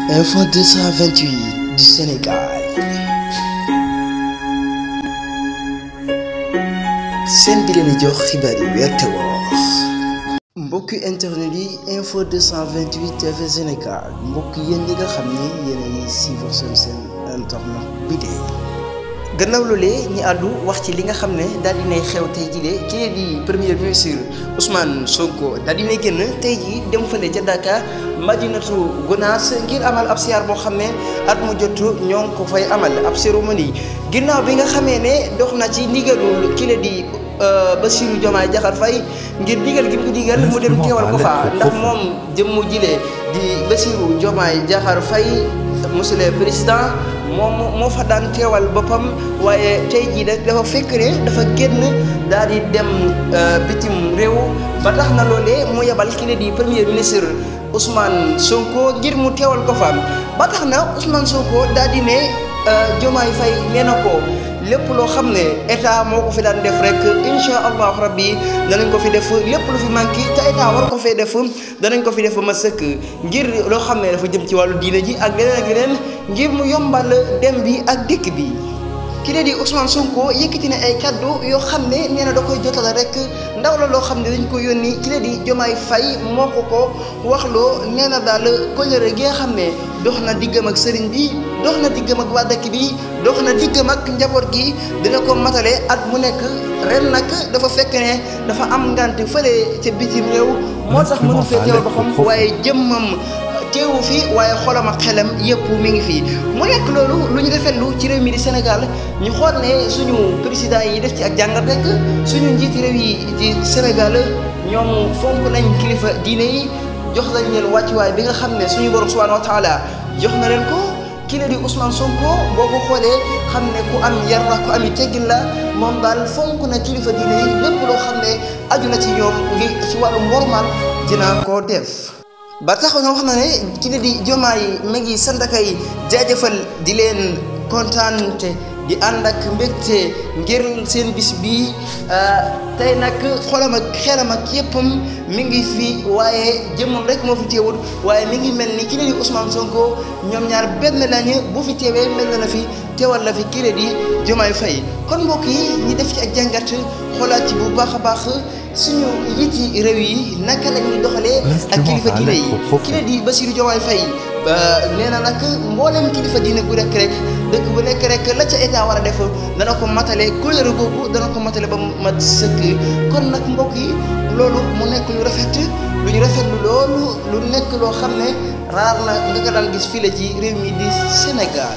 Info 228 du Sénégal. seen bi leen jox xibaar yi wér te wóor. mbokki internet yi Info 228 TV Sénégal mbokk yéen ñi nga xam ne yéen a ngi suivre seen internet bi de. gannaaw loolee ñi àddu wax ci li nga xam ne daal dinay xew tey jii kii di premier ministre Ousmane Sonko daal dinay génn tey jii dem fële ca Dakar Madinatu Gunaas ngir amal ab siyaar boo xam ne at mu jot ñoo ngi ko fay amal ab cérémonie ginnaaw bi nga xamee ne dox na ci ndigalul kii la di Bassirou Diomaye Diakhar Faye ngir digal gi mu ko digal mu dem teewal ko fa ndax moom jëmmu jilee di Bassirou Diomaye Diakhar Faye monsieur le président moom moo fa daan teewal boppam waaye tey jii nag dafa fekk ne dafa génn daal di dem bitim réew ba tax na loolee mu yebal ki ne di premier ministre Ousmane Sonko ngir mu teewal ko fa ba tax na Ousmane Sonko daal di ne Diomaye Faye nee na ko lépp loo xam ne état moo ko fi daan def rek incha allahu rabbi danañ ko fi def lépp lu fi manqué te état war ko fee def danañ ko fi def ba ma sëkk ngir loo xam ne dafa jëm ci wàllu diine ji ak leneen ak leneen ngir mu yombal dem bi ak dikk bi. ki ne di Ousmane Sonko yëkkati ne ay kaddu yoo xam ne nee na da koy jotale rek ndaw la loo xam ne dañ ko yónni ki ne di Diomaye Faye moo ko waxloo nee na daal kóllëre gi nga xam ne dox na diggam ak sëriñ bi dox na diggam ak waa dëkk bi dox na diggam ak njaboot gi dina ko matale at mu nekk ren nag dafa fekk ne dafa am ngant fële ca bitim réew moo tax mënu fee teewal boppam waaye jëmmam teewu fi waaye xolam ak xelam yëpp mi ngi fi mu nekk loolu lu ñu defetlu ci réew mi di Sénégal ñu xool ne suñu président yi def ci ak jàngat rek suñu njiiti réew yi di Sénégal ñoom fonk nañ kilifa diine yi jox nañ leen wàccuwaay bi nga xam ne suñu borom subhanahu wa taala jox na leen ko. kii la di Ousmane Sonko boo ko xoolee xam ne ku am yar la ku ami teggin la moom daal fonk na kilifa diine yi lépp loo xam ne aju na ci ñoom ngir ci wàllu normal dina ko def. ba tax na wax na ne kii la di Diomaye mi ngi sant akay jaajëfal di leen kontaan te di ànd ak mbégte ngir seen bis bii tey nag xolam ak xelam ak yëppam mi ngi fi waaye jëmmam rek moo fi teewul waaye mi ngi mel ni kii la di Ousmane Sonko ñoom ñaar benn lañu bu fi teewee mel na fi teewal la fi kii la di Diomaye Faye kon mbokk yi ñi def ci ak jàngat xoolaat ci bu baax a baax suñu njiiti réew yi naka la ñuy doxalee ak kilifa diine yi kii la di Bassirou Diomaye Faye nee na nag mboolem kilifa diine bu nekk rek dëkk bu nekk rek la ca état war a def dana ko matale kóllëre googu dana ko matale ba mu mat sëkk kon nag mbokk yi loolu mu nekk lu rafet lu ñu rafetlu loolu lu nekk loo xam ne raar na nga ko daan gis fii la ci réew mi di Sénégal.